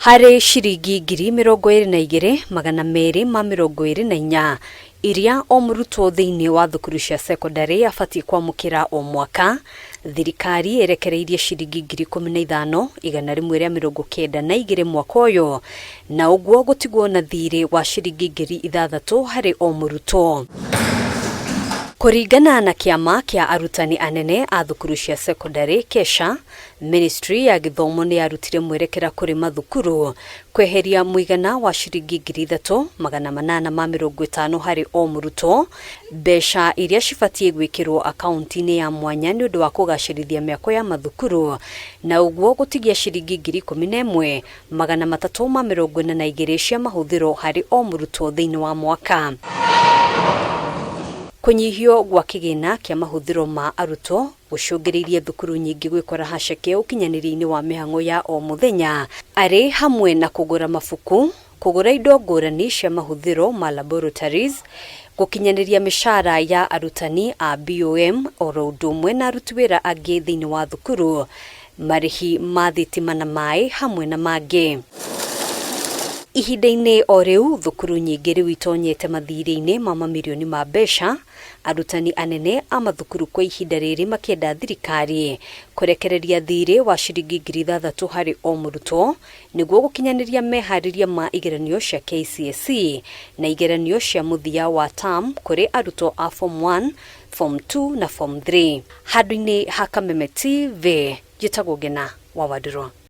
Harĩ ciringi 22,224 iria o mũrutwo thĩinĩ wa thukuru cia cekondarĩ abatiĩ kwamũkĩra o mwaka, thirikari ĩrekereirie ciringi 15,192 mwaka ũyũ, na ũguo gũtigwo na thirĩ wa ciringi 6,000 harĩ o mũrutwo. Kũringana na kĩama kĩa arutani anene a thukuru cia cekondarĩ KESHA, Ministry ya gĩthomo nĩ yarutire mwerekera kũrĩ mathukuru kweheria mũigana wa ciringi 3850 harĩ o mũrutwo, mbeca iria cibatiĩ gwĩkĩrwo akaunti-inĩ ya mwanya nĩ ũndũ wa kũgacĩrithia mĩako ya mathukuru, na ũguo gũtigia ciringi 11,342 cia mahũthĩro harĩ o mũrutwo thĩinĩ wa mwaka. Kũnyihio gwa kĩgĩna kĩa mahũthĩro ma arutwo gũcũngĩrĩirie thukuru nyingĩ gwĩkora haceke ũkinyanĩria-inĩ wa mĩhang'o ya o mũthenya arĩ hamwe na kũgũra mabuku, kũgũra indo ngũrani cia mahũthĩro ma laboratories, gũkinyanĩria mĩcara ya arutani a BOM oro ũndũ ũmwe na aruti wĩra angĩ thĩinĩ wa thukuru, marĩhi ma thitima na maĩ hamwe na mangĩ. Ihinda-inĩ o rĩu, thukuru nyingĩ rĩu itonyete mathirĩ-inĩ ma mamirioni ma mbeca, arutani anene a mathukuru kwa ihinda rĩrĩ makĩenda thirikari kũrekereria thirĩ wa ciringi 6,000 harĩ o mũrutwo nĩguo gũkinyanĩria meharĩria ma igeranio cia KCSE na igeranio cia mũthia wa term kũrĩ arutwo a form 1, form 2 na form 3. Handũ-inĩ ha Kameme TV, njĩtagwo Ngena wa Wandũrũ.